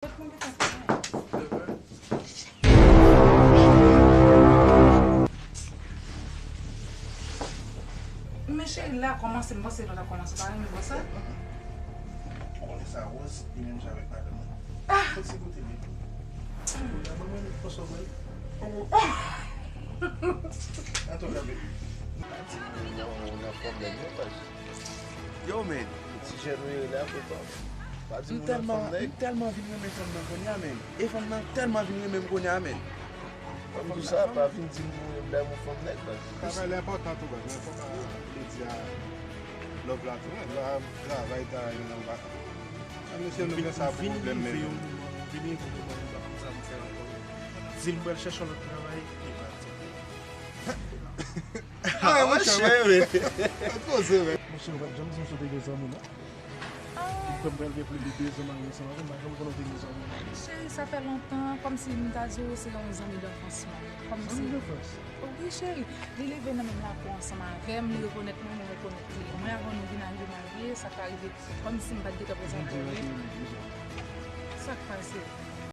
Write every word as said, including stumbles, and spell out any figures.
Men cheri, la kòmanse, m panse nou ta kòmanse pa renmen konsa. Ou konnen sa, Rose, li menm jan avèk madanm mwen. Ah! Fòk se kote li. Madanm mwen, li pran sò mwen. Antouka, baby. Ou nan fòm nèg, non, baz. Yo, men. Ti jèn ou ye la, papa. Pa di m ou nan fòm nèg. M tèlman vin renmen fanm nan kounye a, men. E fanm nan tèlman vin renmen m kounye a, men. Fanm di sa, pa vin di m ou renmen m fòm nèg, baz. Travay la enpòtan tou, baz. Mwen fòk mwen di a love la tou, men. La, travay ta yon nan bak. Mesye, nou gen sa pou pwoblèm, men. Vin rive yon moman, vin rive yon moman, m pa konn sa m fè ankò. Di l m pral chèche yon lòt travay, li pa di. Ah, monchè, wi. Poze, wi. Monchè, ou pa t janm di m si w te gen zanmi, non. Ou kwè m pral gen plis de de zan marye ansanm avè w, m pa janm konnen w te gen zanmi. Cheri, sa fè lontan, kòmsi m ta di w se yon zanmi danfans mwen. Kòmsi. Zanmi danfans? Wi, cheri. Li leve nan menm lakou ansanm avè m, li rekonèt mwen, mwen rekonèt li. Mwen avè w nou vin arive marye, sa ka rive kòmsi m pa t gentan prezante w li. Sa k pase?